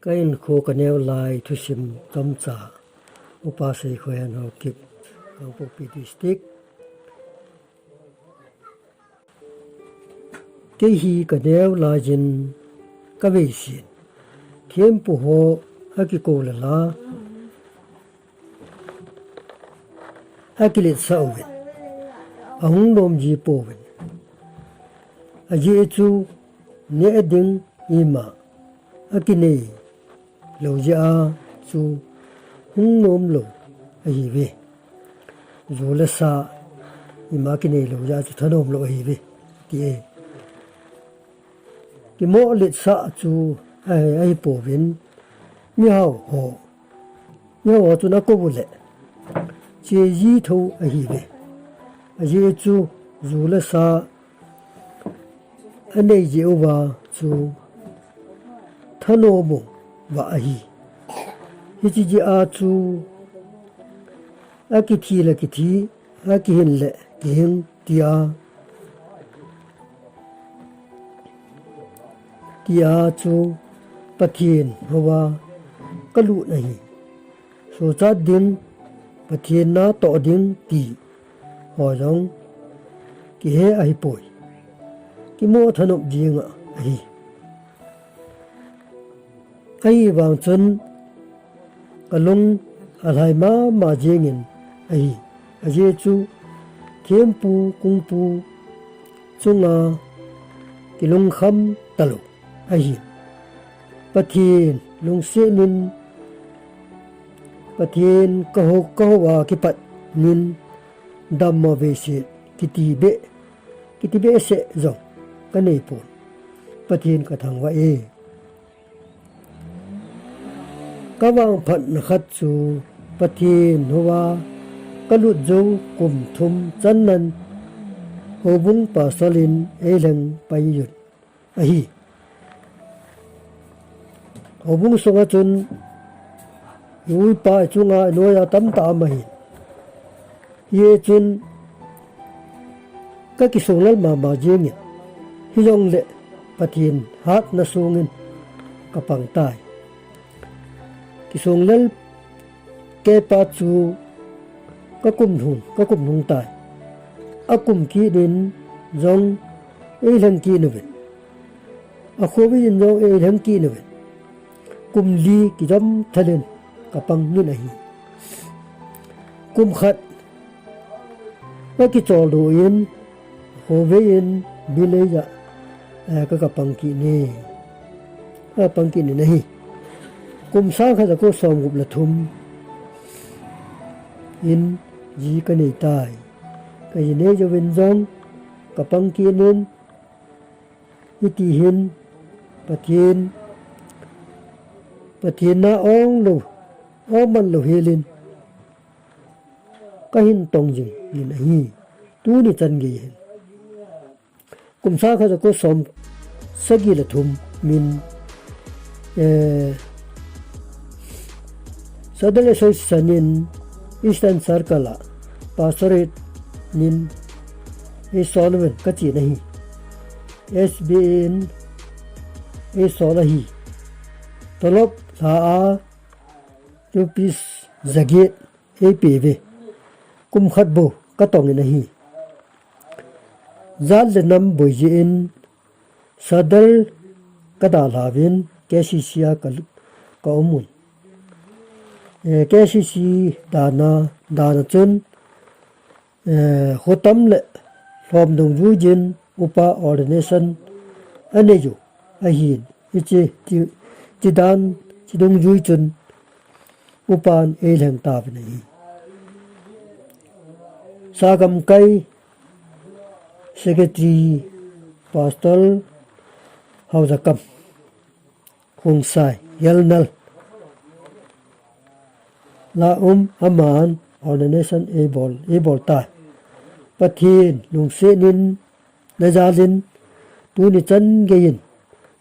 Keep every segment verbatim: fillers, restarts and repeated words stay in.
Ka inkho ka neo lai thusim chomcha. Upa Seikhohen Haokip, Kangpokpi District. Kei hi ka neo laiyin ka veisin thempu ho akikou le la, akiletsah uvin, ahung nom ji pouvin. Ajeh chu neh ding ima akinei lou jeh a chu hung nom lou ahiuve. Ju le sa ima kinei lou jeh a chu thanom lou ahiuve, ti e. Kimoh letsah chu ahi, ahipouvin, mihao ho, mihao ho chun akou uleh che ji tho ahiuve. Ajeh chu ju le sa anei jeh uva chu thanom uva ahi. Hiche jeh a chu akithi le kithi, akihin le kihing tia, tia chu Pathen houva kalut ahi. Sochat ding, Pathen natoh ding ti ho jong kihe ahipoi. Kimoh thanom jing ahi. Ahivang chun kalung alhai mama jingin ahi. Ajeh chu thempu kungpu chunga kilungkham talou ahi. Pathen lungsetnin, Pathen kahou, kahou a kipatnin dammo veiset kiti beh, kiti behseh jong kanei pon. Pathen kathangvah e. Kavangphatna khat chu Pathen houva kalut jou kum thum channan houbung pastor in eilheng pai un ahi. Houbung sunga chun i u i pa i chunga i noiya tamtah um ahi. Hichun kakisonglel mama jingin, hijongle Pathen hatna sungin kapang tai. Kisonglel keipa chu kakum lhung, kakum lhung tai. Akum kit in jong eilheng kit uvin, akhovei in jong eilheng kit uvin, kum li kijom thalin kapang in ahi. Kum khat kakicholdo in, khovei in, bileiya, eh, ka, kapang kit in, kapang kit in ahi. Kum sang khat jako somgup le thum in ji kanei tai. Kaji nei jouvin jong kapang kit in, hiti hin Pathen, Pathen na ong lou, ong man lou helin kahin tong jingin ahi. Tuni chan gei hin kum sang khat jako somsagi le thum min, eh, Sadar Association in Eastern Circle a Pastorate in eisol uvin kachen ahi. S B A in eisol ahi. Tolop lha a rupees jaget eipeuve. Kum khat bou katong in ahi. Jat le nam boi jeh in Sadar kadalhauvin K C C a ka, kaum un. Eh, K C C dana, dana chun, eh, khotam le lhom dungjuiyin upa ordination anei u ahin, hiche ti, ti dan, ti dungjui chun upan eilheng tauvin ahi. Sagamkai Secretary Pastor Haojakam Khongsai Yelnal la um, aman ordination eibol, eibol tai. Pathen lungsetnin najalin tuni chan geiyin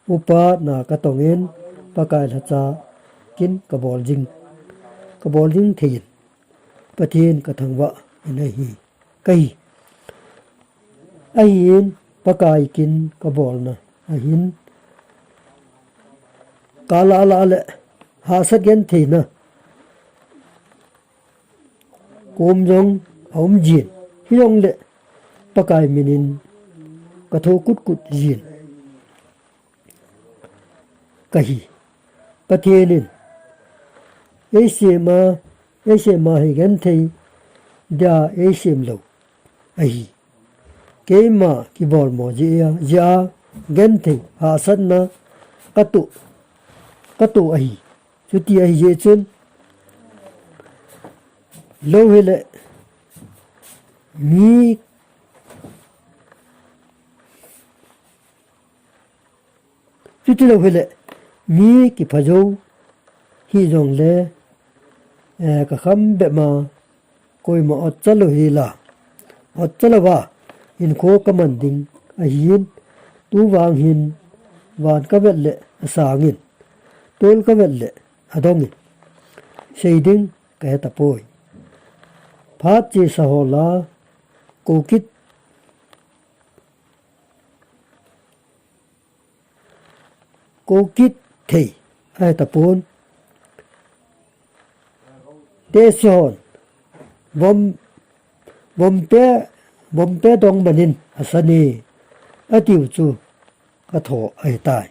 upa na katongin Pakai lhacha kin kabol jing, kabol jing theiyin Pathen kathangvah in ahi. Kahi. Ahin Pakai kin kabolna ahin Kal a lah le hahsat gentheina kom jong aum jin, hijongle Pakai min in katho kutkut jin kahi. Pathen in eisem a, eisem a hi genthei dia eisem lou ahi. Keima kibolmo jeh a, jeh a genthei hahsatna katoh, katoh ahi. Chuti ahi jeh chun, lou hile mi, chuti lou hile mi kipha jou hijongle, eh, kakham bep ma koima otcha lou hila, otcha louva hinkho kaman ding ahin, tuvang hin van kavet le asangin, tol kavet le adongin, sei ding kahetapoi. Phat chesa ho la, kou kit, kou kit thei ahetapon. Tehse hon, vom, vompe, vompe dong manin asane, atiu chu katho ahitai.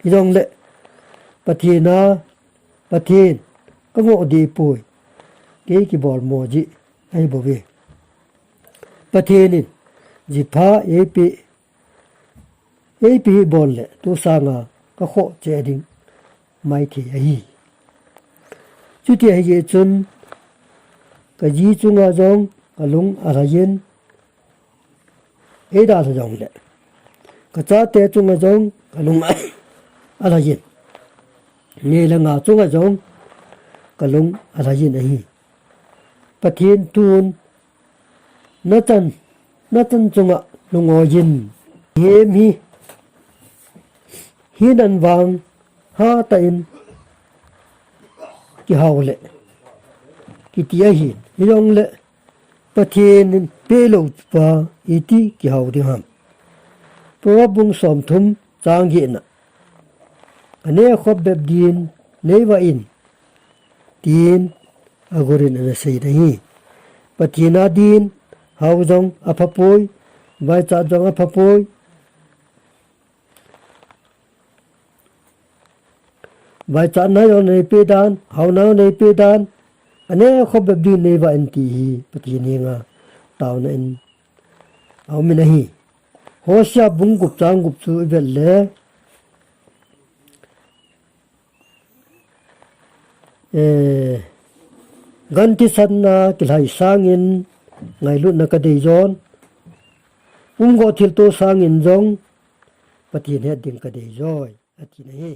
Hijongle Pathen a, Pathen kangoh dehpoi, kei kibolmo jeh ahibouve. Pathen in jihpha eipeh, eipeh hibol le tu sanga kakhoh cheh ding maithei ahi. Chuti ahijeh chun, kaji chunga jong kalung alhaiyin, eidalha jongle, kachate chunga jong kalung alhaiyin, nei le nga chunga jong kalung alhaiyin ahi. Pathen thun nachan, nachan chunga lungoiyin, hem hi, hinan vang hatah in kihao le kiti ahin, hijongle Pathen in pehlou pa iti kihao ding ham. Proverb bung somthum chang getna, anekhop bep din neivah in, tin agurin ana seiyin ahi. Pathen a din hao jong aphapoi, vaichat jong aphapoi. Vaichatna jong neipeh dan, haona jong neipeh dan, anekhop bep din neivah in ti hi Pathen henga taona in aumin ahi. Hosea bung gup chang gup chu ivet le, eh, gan thisanna kilhai sangin ngailutna kadei jon, umgoh thilto sangin jong Pathen het ding kadei joi, atina ahi.